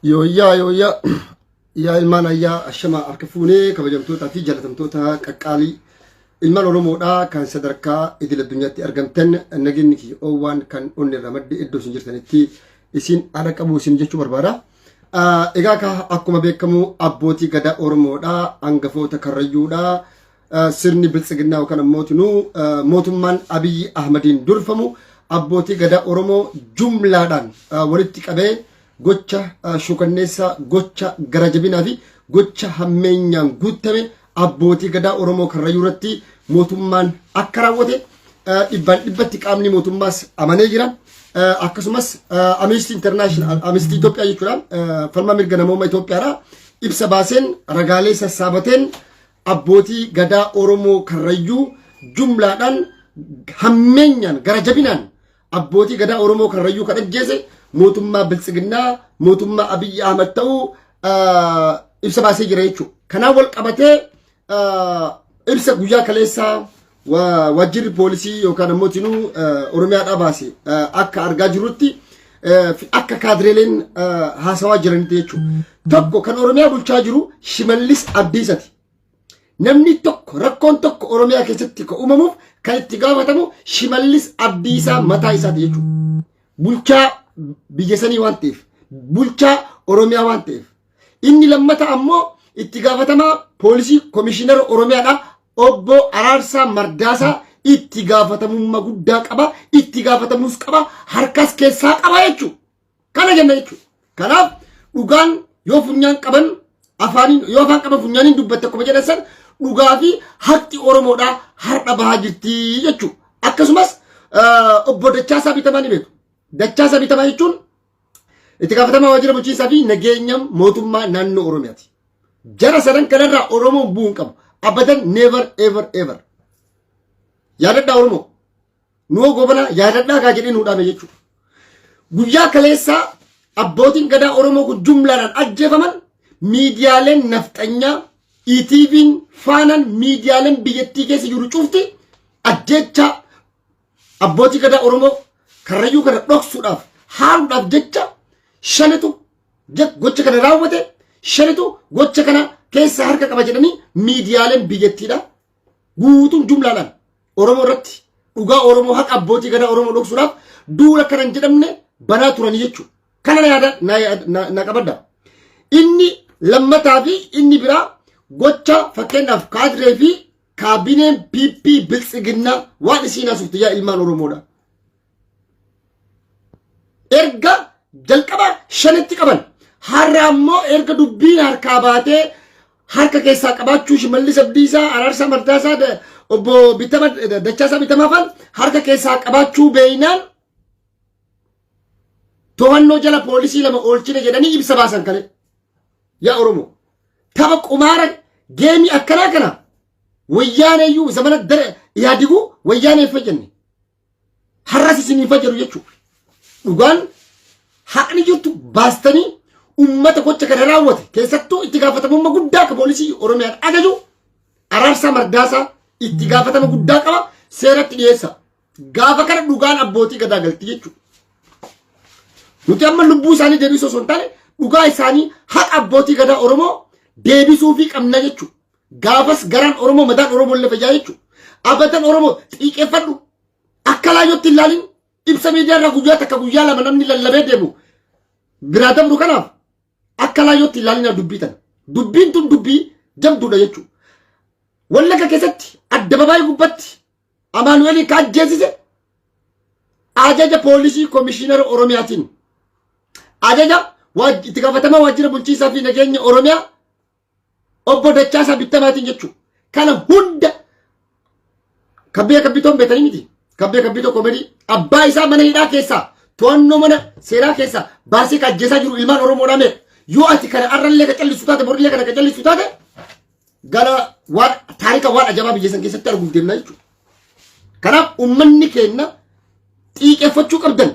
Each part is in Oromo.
Yooyyaa yooyyaa yaa ilmaan ayyaa ashama harka fuunee kabajamtootaa fi jaalatamtoota qaqqaalii ilmaan Oromoodhaa kan sadarkaa idil addunyaatti argamtan nageenyi kiyya oowwaan kan onni irraa madde iddoo isin jirtanitti isin haadha qabu isin jechuu barbaada. Egaa ka akkuma beekamu abbootii gadaa Oromoodhaa hangafoota Karrayyuudhaa sirni biltsiginnaa yookaan ammoo mootummaan Abiyyi Ahmadiin durfamu abbootii gadaa Oromoo jumlaadhaan walitti qabee gocha shukanneessaa, gocha gara jabinaa fi gocha hammeenyaan guuttame abbootii gadaa Oromoo Karrayyuu irratti mootummaan akka raawwate dhibbaan dhibbatti qaamni mootummaas amanee jira. Akkasumas Amnesty International, Amnesty Itoophiyaa jechuudha, falmaa mirga namooma Itoophiyaadha. Ibsa baaseen ragaalee sassaabateen abbootii gadaa Oromoo Karrayyuu jumlaadhaan hammeenyaan gara jabinaan abbootii gadaa Oromoo Karrayyuu kan ajjeese mootummaa Biltsiginnaa mootummaa Abiyyi Ahmad ta'uu ibsa baasee jira jechuudha. Kanaan wal qabatee ibsa guyyaa kaleessaa waajjirri poolisii yookaan ammoo tinuu Oromiyaadhaa baase akka argaa jirrutti akka kaadireeleen haasawaa jiranitti jechuudha. Tokko kan Oromiyaa bulchaa jiru Shimallis Abdiisati. Namni tokko rakkoon tokko Oromiyaa keessatti kan uumamuuf kan itti gaafatamu Shimallis Abdiisaa mataa isaati jechuudha. Bulchaa biyya sanii waan ta'eef, bulchaa Oromiyaa waan ta'eef. Inni lammata ammoo itti gaafatamaa poolisii komishinara Oromiyaadha. Obbo Araarsaa Mardaasaa itti gaafatamummaa guddaa qaba, itti gaafatamuus qaba, harkas keessaa qaba jechuudha. Kana jenna jechuudha. Kanaaf dhugaan yoo funyaan qaban afaaniin yoo afaan qaban funyaaniin dubbatte akkuma jedhan san dhugaa fi haqxi Oromoodhaa har'a bahaa jirti jechuudha. Akkasumas obbo Dachaasaa Bitamaa ni beeku. Dachaasaa Bitamaa jechuun itti gaafatamaa waajjira bulchiinsaa fi nageenya mootummaa naannoo Oromiyaati. Jara sadan kanarraa Oromoon bu'uu hin qabu. Abadan, never ever ever. Yaadadhaa Oromoo. Nuhoo Goobanaa yaadadhaa kaa jedhee nuu dhaame jechuudha. Guyyaa kaleessaa abbootiin gadaa Oromoo kun jumlaadhaan ajjeefaman miidiyaaleen nafxanyaa ETV'n Faanaan miidiyaaleen biyyattii keessa jiru cufti ajjeechaa abbootii gadaa Oromoo Karrayyuu kana dhoksuudhaaf haaluudhaaf jecha shanitu gocha kana raawwate, shanitu gocha kana keessa harka qaba jedhanii miidiyaaleen biyyattiidha guutuun jumlaadhaan Oromoo irratti dhugaa Oromoo haqa abbootii gadaa Oromoo dhoksuudhaaf duula kana hin jedhamne banaa turanii jechuudha. Kana na yaada na qabadda. Inni lammataa fi inni biraa gocha fakkeenyaaf kaadiree fi kaabineen PP biltsiginnaa waan isiin haasofte yaa ilmaan Oromoodha. Erga jalqaba shanitti qaban har'a ammoo erga dubbiin harkaa baatee harka keessaa qabaachuu Shimallis Abdiisaa, Araarsaa Mardaasaa, obbo Bitama Dachaasaa Bitamaa faan harka keessaa qabaachuu beeynaan to'annoo jala poolisii lama oolchine jedhanii ibsa baasan kale. Yaa Oromoo, tapha qumaara geemii akkanaa kana wayyaaneeyyuu zamana dara yaadiguu wayyaanee hin fayyadne. Har'as isin hin fayyadu jechuudha. Dhugaan haqni jirtu baastanii ummata gocha kana raawwate keessattuu itti gaafatamummaa guddaa akka poolisii Oromiyaan ajaju Araarsaa Mardaasaa itti gaafatama guddaa qaba seeratti dhiyeessa. Gaafa kana dhugaan abbootii gadaa galti jechuudha. Nuti amma lubbuu isaanii deebisuu osoo hin taane dhugaa isaanii haqa abbootii gadaa Oromoo deebisuufii qabna jechuudha. Gaafas garaan Oromoo madaan Oromoo illee fayyaa jechuudha. Abadan Oromoo xiiqeeffadhu. Akka laayyootti hin laalin ibsa miidiyaa irraa guyyaa takka guyyaa lama namni lallabee deemu biraa dabru kanaaf akka laayyootti hin laalinaa dubbii tana. Dubbiin tun dubbii jabduudha jechuudha. Wallagga keessatti addababaayii gubbatti Amaanu'eelii ka ajjeesise ajaja poolisii komishiinara Oromiyaatiin ajaja itti gaafatamaa waajjira bulchiinsaa fi nageenya Oromiyaa obbo Dachaasaa Bittamaatiin jechuudha. Kana hunda Kabbee Kabbitoon beekanii miti. Kabbee Kabbitoo komedii abbaa isaa mana hidhaa keessaa to'annoo mana seeraa keessaa baasee ka ajjeesaa jiru ilmaan Oromoodhaa meeqa. Yoo ati kana arrallee ka callisu taate borillee kana ka callisu taate gara waan taarika waan ajabaa biyya san keessatti arguuf deemna jechuudha. Kanaaf uummanni keenya xiiqeffachuu qabdan.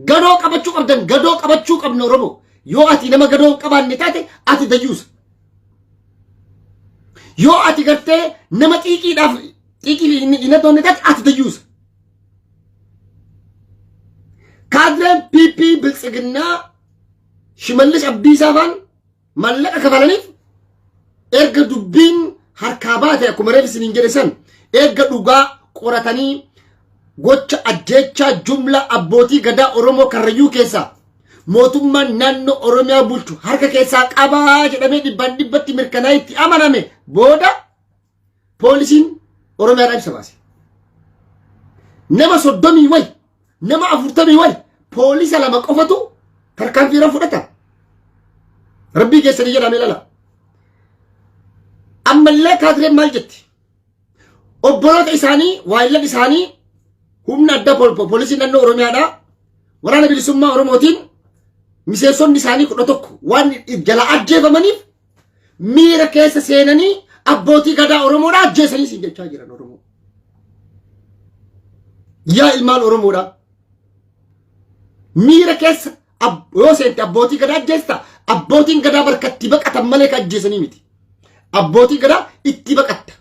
Gadoo qabachuu qabdan. Gadoo qabachuu qabna Oromoo. Yoo ati nama gadoo hin qabaanne taate ati dayyuusa. Yoo ati gartee nama xiiqiidhaaf xiiqii hin adoonne taate ati dayyuusa. Kaadireen PP Biltsiginnaa Shimallis Abdiisaa faan mallaqa kafalaniif erga dubbiin harkaa baate, akkuma reef isiniin jedhe san, erga dhugaa qoratanii gocha ajjeechaa jumla abbootii gadaa Oromoo Karrayyuu keessaa mootummaan naannoo Oromiyaa bulchu harka keessaa qabaa jedhamee dhibbaan dhibbatti mirkanaa'ee itti amaname booda poolisiin Oromiyaadhaa ibsa baase. Nama 30 wayi, nama 40 wayi, poolisa lama qofatu tarkaanfii irra fudhata. Rabbii keessanii jedhamee lala. Ammallee kaadireen maal jetti? Obboloota isaanii, waayillan isaanii humna addaa poolisii naannoo Oromiyaadhaa waraana bilisummaa Oromootiin miseensonni isaanii 11 waan jala ajjeefamaniif miira keessa seenanii abbootii gadaa Oromoodhaa ajjeesanii siin jechaa jiran Oromoo. Yaa ilmaan Oromoodhaa. Miira keessa yoo seente abbootii gadaa ajjeesta, abbootiin gadaa barka itti baqatan malee kan ajjeesanii miti. Abbootii gadaa itti baqatta.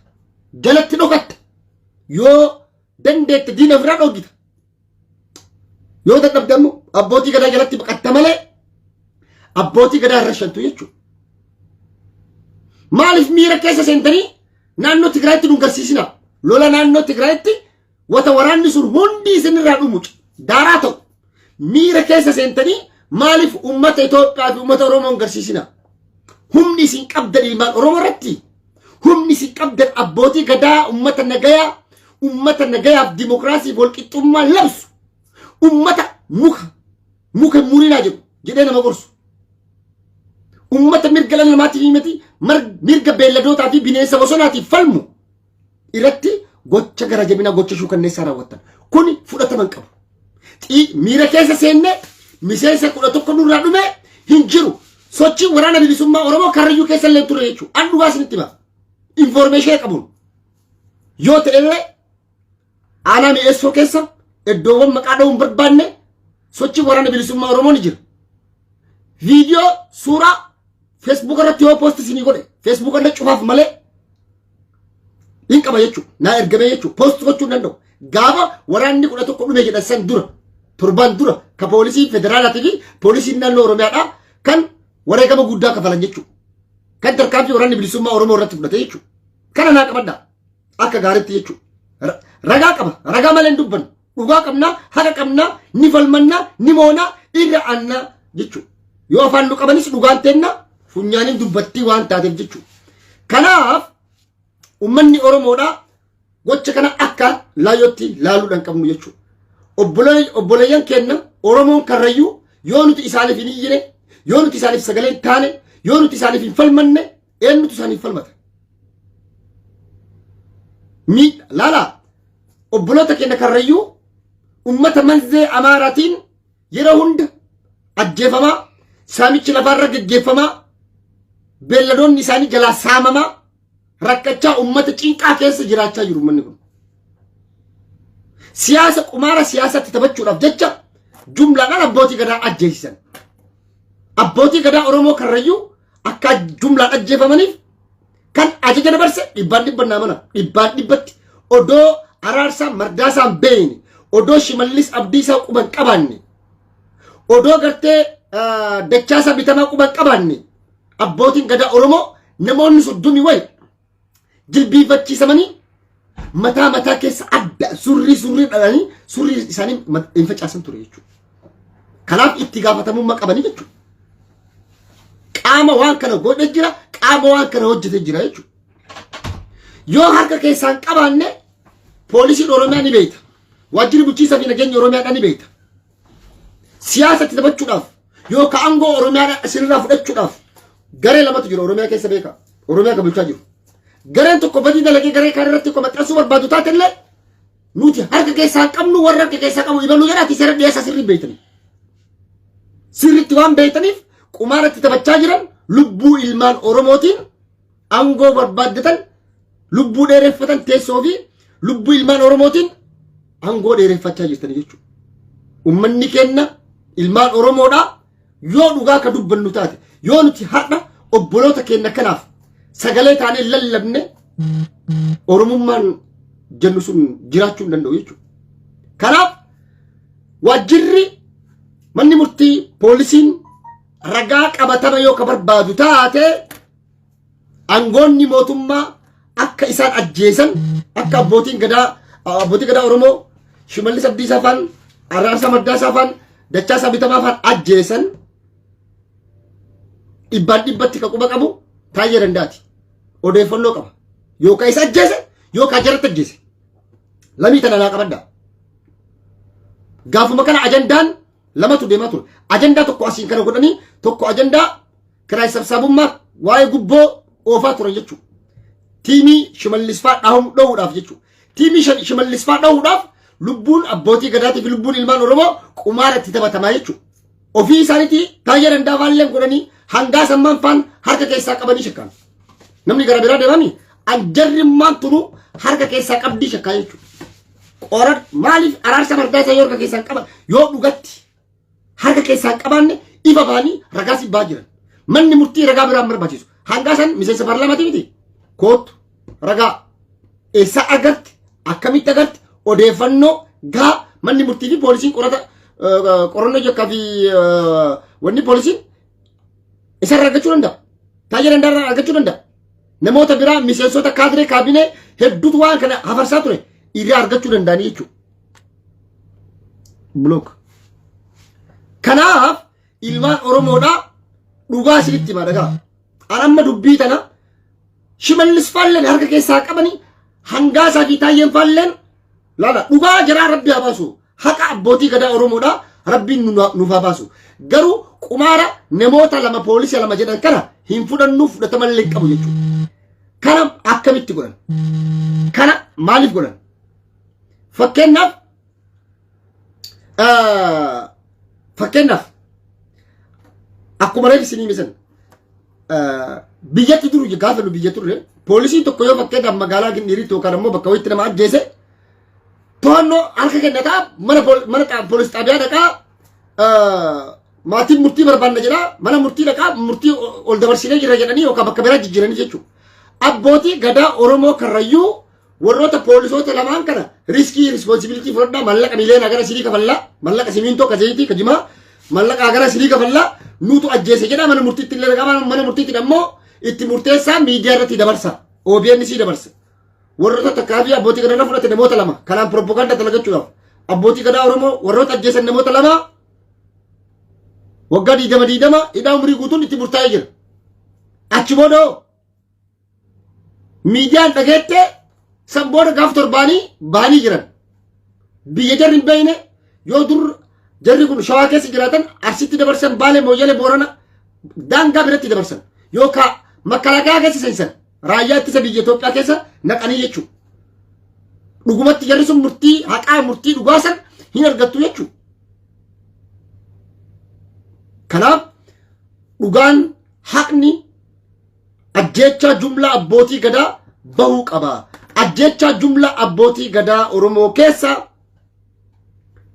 Jalatti dhokatta. Yoo dandeette diina ofirraa dhoogita. Yoo dadhabde ammoo abbootii gadaa jalatti baqatta malee abbootii gadaa irra shantu jechuudha. Maaliif miira keessa seentanii naannoo Tigraayitti nu garsiisina? Lola naannoo Tigraayitti wata waraanni sun hundi isinirraa dhumu daaraa ta'u miira keessa seentanii maaliif uummata Itoophiyaa fi uummata Oromoo hin garsiisina? Humni isin qabdan ilmaan Oromoo irratti, humni isin qabdan abbootii gadaa, uummata nagayaa, uummata nagayaaf dimokiraasiif walqixxummaa labsu, uummata muka muka hin murinaa jedhu jedhee nama gorsu. Uummata mirga dhala namaatiif miti mirga beelladootaa fi bineensa bosonaatiif falmu irratti gocha gara jabinaa, gocha shuukanneessaa raawwattan. Kuni fudhatama hin qabu. Miira keessa seennee miseensa 11 nurraa dhume hin jiru. Sochii waraana bilisummaa Oromoo Karrayyuu keessa illee ture jechuudha. An dhugaa isinitti hima. Information qabuun. Yoo ta'ellee aanaa Mi'eessoo keessa iddoowwan maqaa dha'uu hin barbaanne sochii waraana bilisummaa Oromoo ni jira. Viidiyoo suuraa Facebook irratti yoo post isinii godhe, Facebook irra cufaaf malee hin qaba jechuudha. Naa ergamee jechuudha. Post gochuu hin danda'u. Gaafa waraanni 11 dhume jedhan san dura, torbaan dura, ka poolisii federaalaatii fi poolisiin naannoo Oromiyaadhaa kan wareegama guddaa kafalan jechuudha. Kan tarkaanfii waraanni bilisummaa Oromoo irratti fudhate jechuudha. Kana naa qabadhaa. Akka gaariitti jechuudha. Ragaa qaba. Ragaa malee hin dubbannu. Dhugaa qabnaa, haqa qabnaa, ni falmannaa, ni moonaa, irra annaa jechuudha. Yoo afaan nu qabanis dhugaan teenna funyaaniin dubbattii waan taateef jechuudha. Kanaaf uummanni Oromoodhaa gocha kana akka laayyootti laaluudhaan qabnu jechuudha. Obboleeyyan keenya Oromoon Karrayyuu yoo nuti isaaniif hin iyyine, yoo nuti isaaniif sagalee hin taane, yoo nuti isaaniif hin falmanne, eenyutu isaaniif falmata? Miidha laalaa, obboloota keenya Karrayyuu ummata manzee Amaaraatiin yeroo hunda ajjeefamaa, saamichi lafaarra geggeeffamaa, beelladoonni isaanii jalaa saamamaa, rakkachaa, ummata cinqaa keessa jiraachaa jiru uummanni kun. Siyaasa qumaara siyaasatti taphachuudhaaf jecha jumlaadhaan abbootii gadaa ajjeesisan. Abbootii gadaa Oromoo Karrayyuu akka jumlaan ajjeefamaniif kan ajaja dabarse dhibbaan dhibban naa mana dhibbaan dhibbatti odoo Araarsaa Mardaasaan beeyne, odoo Shimallis Abdiisaa quban qabaanne, odoo gartee Dachaasaa Bitamaa quban qabaanne, abbootiin gadaa Oromoo namoonni 30 wayi jilbiifachiisamanii mataa mataa keessa adda surrii surrii dhalanii surrii isaanii hin facaasan ture jechuudha. Kanaaf itti gaafatamummaa qabanii jechuudha. Qaama waan kana godhe jira, qaama waan kana hojjete jira jechuudha. Yoo harka keessaan qabaanne poolisiin Oromiyaa ni beekta. Waajjirri bulchiinsaa fi nageenya Oromiyaadhaa ni beekta. Siyaasa itti taphachuudhaaf yookaan aangoo Oromiyaa isinirraa fudhachuudhaaf garee lamatu jira Oromiyaa keessa, beeka. Oromiyaa kan bulchaa jiru. Gareen tokko badii dalagee garee kaan irratti akka maxxansuu barbaadu taatellee, nuti harka keessaa qabnu, warra harka keessaa qabu ibaluu jedhaati seera dhiyeessaa sirrii beektanii. Sirriitti waan beektaniif qumaara itti taphachaa jiran, lubbuu ilmaan Oromootiin aangoo barbaaddatan, lubbuu dheereffatan, teessoo fi lubbuu ilmaan Oromootiin aangoo dheereffachaa jirtanii jechuudha. Uummanni keenya ilmaan Oromoodhaa yoo dhugaa ka dubbannu taate, yoo nuti har'a obboloota keenya kanaaf sagalee taanee lallabne, Oromummaan jennu sun jiraachuu hin danda'u jechuudha. Kanaaf waajjirri manni murtii poolisiin Ragaa qabatama yoo ka barbaadu taate, aangoonni mootummaa akka isaan ajjeesan, akka abbootii gadaa Oromoo Shimallis Abdiisaa faan, Araarsaa Mardaasaa faan, Dachaasaa Bitamaa faan ajjeesan dhibbaan dhibbatti ka quba qabu Taayyee Dandaati. Odeeffannoo qaba. Yookaan isa ajjeese yookaan jaratti ajjeese. Lamii tana naa qabaddaa. Gaafuma kana ajandaan lamatu deemaa ture. Ajandaa tokko asiin kana godhanii, tokko ajandaa kiraay sabsaabummaa waa'ee gubboo oofaa turan jechuudha. Tiimii Shimallisfaa dhahuudhaaf jechuudha. Tiimii Shimallisfaa dhahuudhaaf lubbuun abbootii gadaatii fi lubbuun ilmaan Oromoo qumaara itti taphatamaa jechuudha. Ofii isaaniitii Taayyee Dandaa faallee godhanii hangaa sammaan faan harka keessaa qabanii shakkaan. Namni gara biraa deemami anjarrimmaan tunu harka keessaa qabdii shakkaa jechuudha. Qoran maaliif Araarsa Mardaasaa yoo harka keessaa qaban, yoo dhugatti harka keessaa qabaanne, ifa ba'anii ragaa si ba'aa jiran. Manni murtii ragaa biraan barbaachisu. Hangaa san miseensa paarlaamaati miti. Kootu ragaa eessa agarte, akkamitti agarte, odeeffannoo gaa manni murtii fi poolisiin qorata, qorannoo jakkaa fi wanni poolisiin isarraa argachuu danda'a. Taayyee Dandaarraa argachuu danda'a. Namoota biraa, miseensota kaadiree kaabinee hedduutu waan kana hafarsaa ture irraa argachuu danda'anii jechuudha. Block. Kanaaf ilmaan Oromoodhaa, dhugaa isinitti himaa, dhagaa. An amma dubbii tana Shimallis faalleen harka keessaa qabanii, Hangaasaa fi Taayyeen faalleen laala, dhugaa jaraa Rabbi haa baasu. Haqa abbootii gadaa Oromoodhaa Rabbiin nuuf haa baasu. Garuu qumaara namoota lama, poolisii lama jedhan kana hin fudhannuu, fudhatamallee hin qabu jechuudha. Kana akkamitti godhan? Kana maaliif godhan? Fakkeenyaaf akkuma reef isinii misan, biyyatti duru gaafa nu biyya turre, poolisiin tokko yoo fakkeenyaaf magaalaa Gindhiiritti yookaan ammoo bakka wayitti nama ajjeese, to'annoo harka kennataa mana poolis xaabiyaa dhaqaa, maatiin murtii barbaanna jedhaa, mana murtii dhaqaa, murtii ol dabarsinee jira jedhanii yookaan bakka biraa jijjiiranii jechuudha. Abbootii gadaa Oromoo Karrayyuu warroota poolisoota lamaan kana risk responsibility fudhadhaa, mallaqa miliyoona gara sinii kafallaa, mallaqa simintoo, ka zayitii, ka jimaa, mallaqa gara sinii kafallaa, nuutu ajjeese jedhaa, mana murtiitti illee dhaqaa, mana murtiitti ammoo itti murteessaa, miidiyaa irratti dabarsa, OBN sii dabarsa. Warroota takkaa fi abbootii gadaa fudhate namoota lama kanaan propaganda dalagachuudhaaf, abbootii gadaa Oromoo warroota ajjeesan namoota lama waggaa 20 20 hidhaa umurii guutuun itti murtaa'ee jira. Achi booda miidiyaan dhageette, san booda gaaf torbaanii bahanii jiran. Biyya jarri hin beekne, yoo dur jarri kun Shawaa keessa jiraatan, Arsitti dabarsan, Baalee, Mooyyalee, Boorana daangaa biratti dabarsan yookaan makalaakaa keessa seensan, raayyaa ittisa biyya Itoophiyaa keessa naqanii jechuudha. Dhugumatti jarri sun murtii haqaa, murtii dhugaa san hin argattu jechuudha. Kanaaf dhugaan, haqni ajjeechaa jumlaa abbootii gadaa bahuu qaba. Ajjeechaa jumlaa abbootii gadaa Oromoo keessa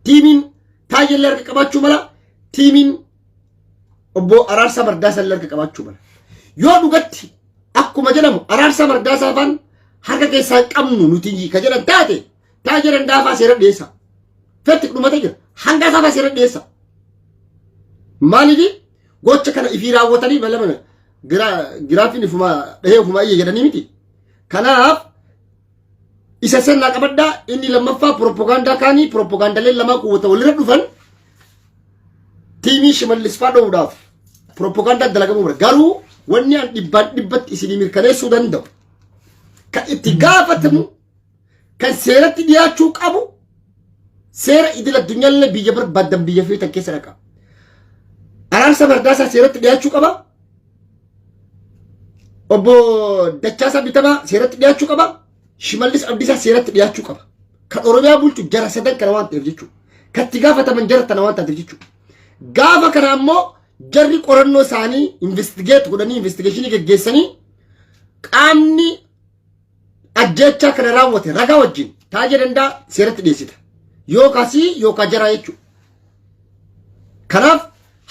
tiimiin Taayyellee harka qabaachuu mala, tiimiin obbo Araarsaa Mardaasaa illee harka qabaachuu mala. Yoo dhugatti akkuma jedhamu Araarsaa Mardaasaa faan harka keessaa hin qabnu nuti ka jedhan taate, Taayyee Dandaafaa seera dhiyeessa. Fetti dhumate jira. Hanga isaa seera dhiyeessa. Maaliif gocha kana ifii raawwatanii balama giraafiin ifuma dhahee ofuma iyya jedhanii miti. Kanaaf isa sannaa qabadhaa. Inni lammaffaa propagaandaa kaanii, propagaandaleen lamaa quwwata walirra dhufan, tiimii Shimallis faa dho'uudhaaf propagaandaan dalagamuu bara. Garuu wanni an dhibbaan dhibbatti isinii mirkaneessuu danda'u, kan itti gaafatamu, kan seeratti dhiyaachuu qabu, seera idil addunyaallee biyya barbaadan, biyya feetan keessa dhaqa. Araarsa Mardaasaa seeratti dhiyaachuu qaba. Obbo Dachaasaa Bitamaa seeratti dhiyaachuu qaba. Shimallis Abdiisaa seeratti dhiyaachuu qaba. Kan Oromiyaa bulchu jara sadan kana waan ta'eef jechuudha. Kan itti gaafataman jara tana waan taateef jechuudha. Gaafa kana ammoo jarri qorannoo isaanii investigate godhanii, investigation geggeessanii, qaamni ajjeechaa kana raawwate ragaa wajjin Taajee Danda'a seeratti dhiyeessita. Yookaan sii yookaan jaraa jechuudha. Kanaaf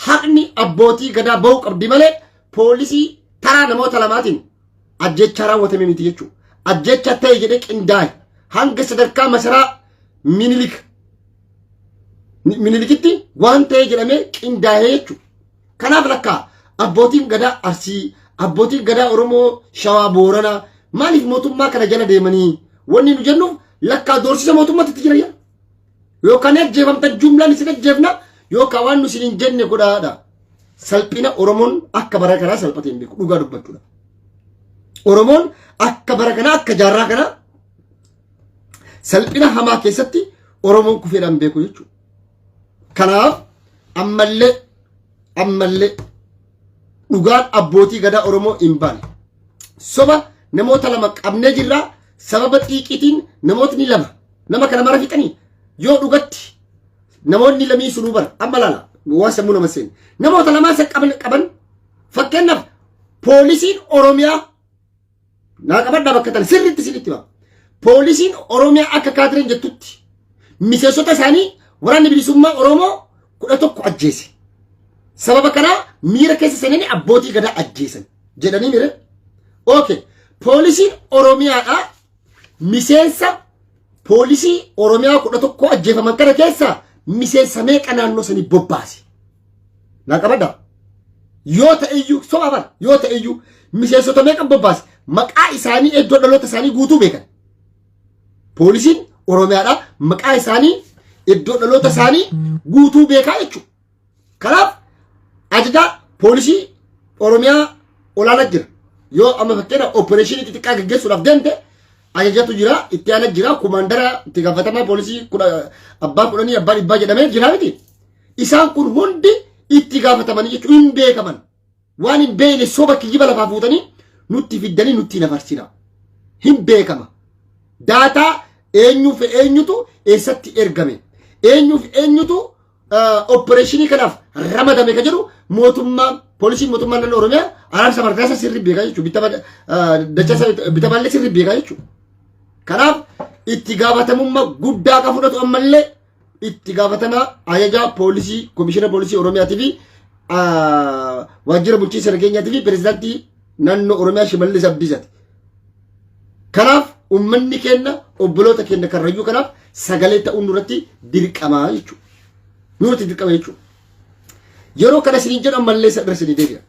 haqni abbootii gadaa bahuu qabdi malee poolisii taraa namoota lamaatiin ajjechaa raawwatame miti jechuudha. Ajjecha ta'e jedhee qindaa'e hanga sadarkaa masaraa Minilikitti waan ta'e jedhamee qindaa'ee jechuudha. Kanaaf lakkaa abbootiin gadaa Arsii, abbootiin gadaa Oromoo Shawaa Booranaa maaliif mootummaa kana jala deemanii wanni nu jennuuf lakkaa doorsisa mootummaatti itti jira yaa. Yookaan ajjeefamtan jumlaan isin ajjeefna yookaan waan nu isin hin jenne godhaadha. Salphina Oromoon akka bara kanaa salphatee hin beeku dhugaa dubbachuudha. Oromoon akka bara kanaa akka jaarraa kanaa salphina hamaa keessatti Oromoon kufeedhaan beeku jechuudha. Kanaaf ammallee dhugaan abbootii gadaa Oromoo hin baane. Soba namoota lama qabnee jirra sababa xiiqiitiin namootni lama nama kana mara fixanii yoo dhugatti namoonni lamii sunuu bara amma laala waan sammuu nama seene namoota lamaan san qaban fakkeenyaaf poolisiin Oromiyaa naa qabadhaa bakka tana sirriitti isinitti hima. Poolisiin Oromiyaa akka kaadireen jettutti miseensota isaanii waraanni bilisummaa Oromoo 11 ajjeese. Sababa kanaa miira keessa seenanii abbootii gadaa ajjeesan jedhanii mire. Okay. Poolisiin Oromiyaadhaa miseensa poolisii Oromiyaa 11 ajjeefaman kana keessaa miseensa meeqa naannoo sanii bobbaase? Naa qabadhaa. Yoo ta'eyyuu soba bara yoo ta'eyyuu miseensota meeqa bobbaase? Maqaa isaanii iddoo dhaloota isaanii guutuu beekan. Poolisiin Oromiyaadhaa maqaa isaanii iddoo dhaloota isaanii guutuu beekaa jechuudha. Kanaaf ajajaa poolisii Oromiyaa olaanaa jira. Yoo amma fakkeenya opereeshinii xixiqqaa gaggeessuudhaaf deemte ajajatu jira, itti aanaa jira, kumaandara itti gaafatamaa poolisii abbaa kudhanii abbaa dhibbaa jedhamee jira miti. Isaan kun hundi itti gaafatamanii jechuun hin beekaman. Waan hin beekne soba kijiba lafaa fuutanii nutti fiddanii nutti hin afarsina. Hin beekama. Daataa eenyuuf eenyutu eessatti ergame? Eenyuuf eenyutu opereeshinii kanaaf ramadame ka jedhu mootummaa poolisiin mootummaa naannoo Oromiyaa Araarsa Mardaasaa sirrii beekaa jechuudha. Dachaasaa Bitamaallee sirrii beekaa jechuudha. Kanaaf itti gaafatamummaa guddaa akka fudhatu ammallee itti gaafatamaa ajajaa poolisii komishina poolisii Oromiyaatii fi waajjira bulchiinsa nageenyaatii fi pirezidaantii naannoo Oromiyaa Shimallis Abdiisaati. Kanaaf uummanni keenya obboloota keenya karrayyuu kanaaf sagalee ta'uun nurratti dirqamaa jechuudha. Nurratti dirqama jechuudha. Yeroo kana isiniin jedhu ammallee isa irra isinii deebi'a.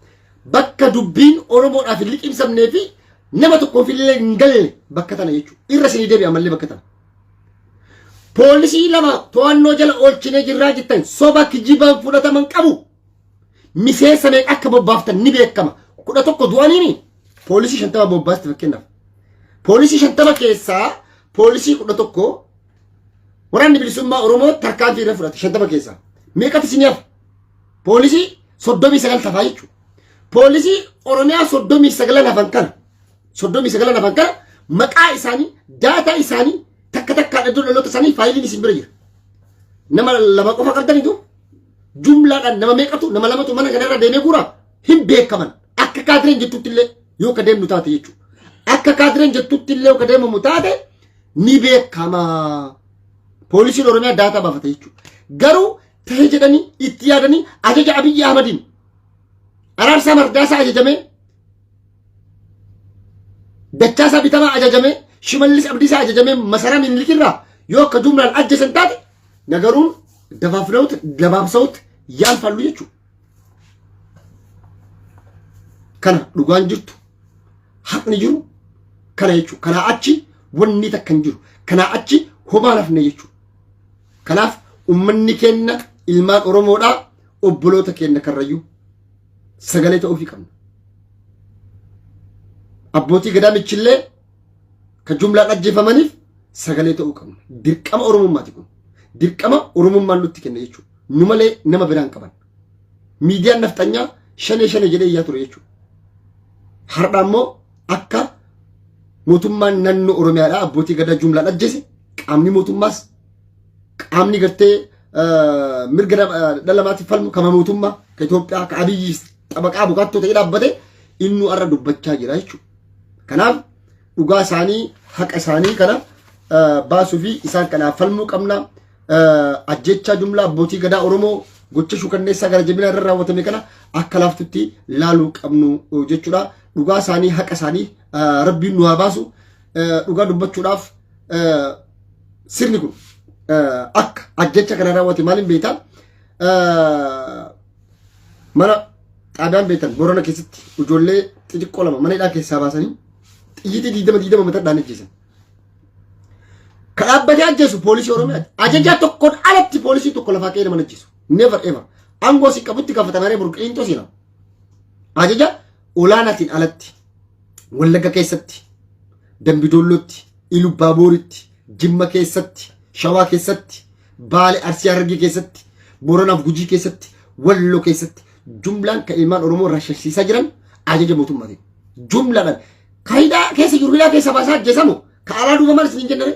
Bakka dubbiin Oromoodhaaf hin liqimsamnee fi nama tokkoof illee hin galle bakka tana jechuudha. Irra isinii deebi'a ammallee bakka tana. Poolisii lama to'annoo jala oolchinee jirraa jettan soba kijibaan fudhataman qabu. Miseensa meeqa akka bobbaaftan ni beekama. 11 du'aniini poolisii 50 bobbaasti fakkeenyaaf. Poolisii 50 keessaa poolisii 11 waraanni bilisummaa Oromoo tarkaanfii irra fudhate 50 keessaa. Meeqatu isin hafa? Poolisii 39 tafaa jechuudha. Poolisii Oromiyaa 39 hafan kana 39 hafan kana maqaa isaanii daataa isaanii takka takkaan iddoo dhaloota isaanii faayiliin isin bira jira. Nama lama qofa qabdanitu jumlaadhaan nama meeqatu nama lamatu mana kanarra deemee guuraa hin beekaman akka kaadireen jettutti illee yoo ka deemnu taate jechuudha. Akka kaadireen jettutti illee yoo ka deemamu taate ni beekama. Poolisiin Oromiyaa daataa baafata jechuudha. Garuu ta'ee jedhanii itti yaadanii ajaja Abiyyi Ahmadiin Araarsaa Mardaasaa ajajamee Dachaasaa Bitamaa ajajamee Shimallis Abdiisaa ajajamee masaraa Minilikirraa yoo akka jumlaan ajjeesan taate nagaruun dafaafnawut gabaabsawut yaalfallu jechuudha. Kana dhugaan jirtu haqni jiru kana jechuudha. Kanaa achi wanni takka hin jiru. Kanaa achi homaa hafne jechuudha. Kanaaf uummanni keenya ilmaan Oromoodhaa obboloota keenya karrayyuu sagalee ta'uufii qabna. Abbootii gadaa michillee kan jumlaan ajjeefamaniif sagalee ta'uu qabna. Dirqama Oromummaati kun. Dirqama Oromummaan nutti kenna jechuudha. Nu malee nama biraan qaban. Miidiyaan nafxanyaa shanee shanee jedhee iyyaa ture jechuudha. Har'a immoo akka mootummaan naannoo Oromiyaadhaa abbootii gadaa jumlaan ajjeese qaamni mootummaas qaamni gartee mirga dhala namaatiif falmu kama mootummaa ka Itoophiyaa ka Abiyyi xabaqaa bukaattoo ta'ee dhaabbate inni har'a dubbachaa jira jechuudha. Kanaaf dhugaa isaanii haqa isaanii kana baasuu fi isaan kanaaf falmuu qabna. Ajjechaa jumlaa abbootii gadaa Oromoo gocha shukanneessaa gara jabinaa irra raawwatame kana akka laaftutti laaluu qabnu jechuudha. Dhugaa isaanii haqa isaanii rabbiin nu haa baasu. Dhugaa dubbachuudhaaf sirni kun akka ajjecha kana raawwate maaliin beektaa? Mana Xaabiyaan beektan Boorana keessatti ijoollee xixiqqoo lama mana hidhaa keessaa baasanii xiyyitii 20 20 matadhaan ajjeesan. Ka dhaabbatee ajjeesu poolisii Oromiyaati. Ajajaa tokkoon alatti poolisii tokko lafaa ka'ee nama ajjeesu. Never ever. Aangoo si qabutti gaafatamanii burqiinxoo seenaa. Ajaja olaanaatiin alatti Wallagga keessatti, Dambidoollootti, Ilubbaaboritti, Jimma keessatti, Shawaa keessatti, Baale Arsii Harargee keessatti, Booranaaf Gujii keessatti, Walloo keessatti jumlaan kan ilmaan Oromoo rashashiisaa jiran ajaja mootummaatiin. Jumlaadhaan ka hidhaa keessa jiru hidhaa keessa baasaa ajjeesamu ka alaa duuba maal isin hin jennere.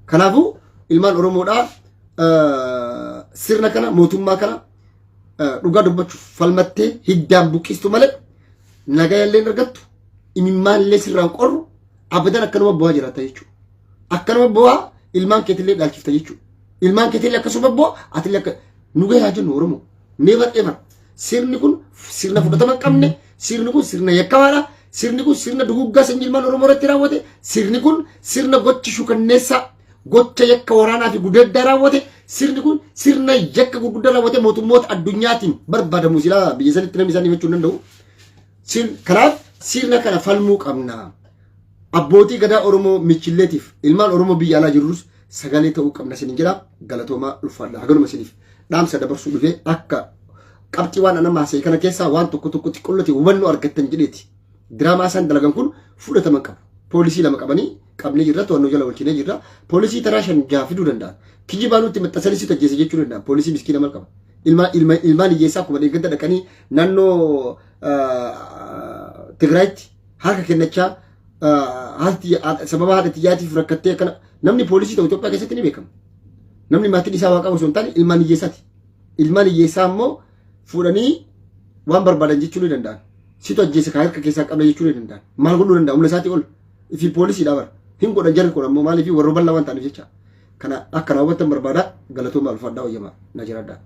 Kanaafuu ilmaan Oromoodhaa sirna kana mootummaa kana dhugaa dubbachuuf falmattee hiddaan buqqistu malee nagaa illee hin argattu imimmaan illee sirraan qorru abadan akkanuma bu'aa jiraata jechuudha. Akkanuma bu'aa ilmaan keetillee dhaalchifta jechuudha. Ilmaan keetillee akkasuma bu'aa atillee akka nu gahaa jennu Oromoo. Never ever. Sirni kun sirna fudhatama hin qabne, sirni kun sirna yakkamaadha. Sirni kun sirna duguggaa sanyii ilmaan Oromoo irratti raawwate. Sirni kun sirna gocha shukanneessaa, gocha yakka waraanaa fi gudeeddaa raawwate. Sirni kun sirna yakka gurguddaa raawwate mootummoota addunyaatiin barbaadamu silaa biyya sanitti namni isaan himachuu hin danda'u. Kanaaf sirna kana falmuu qabna. Abbootii gadaa Oromoo michilleetiif ilmaan Oromoo biyya alaa jirrus sagalee ta'uu qabna isinin jedha. Galatoomaa, ulfaadha. Haganuma isiniif dhaamsa dabarsuu dhufee akka qabxii waan anama haasa'e kana keessaa waan tokko tokko xiqqollate hubannoo argattan jedheeti. Diraamaa isaan dalagan kun fudhatama qabu. Poolisii lama qabanii qabnee jirra, to'annoo jala oolchinee jirra. Poolisii taraa shan jaha fiduu danda'an. Kijibaa nutti maxxansanii situ ajjeese jechuu danda'an. Poolisii miskiina mal qaba. Ilmaan hiyyeessaa akkuma deeggarta dhaqanii naannoo Tigraayitti harka kennachaa haati sababa haadha xiyyaatiif rakkattee akkana namni poolisii ta'u Itoophiyaa keessatti ni beekama. Namni maatiin isaa waa qabu osoo hin taane ilmaan hiyyeessaati. Ilmaan hiyyeessaa immoo fuudhanii waan barbaadan jechuu ni danda'an. Situ ajjeese kan harka keessaa qabna jechuu ni danda'an. Maal godhuu danda'a? Humna isaatii ol. Ifi poolisiidha bara. Hin godhan jarri kun ammoo maaliif warra bal'aa waan ta'aniif jecha. Kana akka raawwattan barbaada. Galatooma, ulfaadhaa, wayyamaa na jiraadhaa.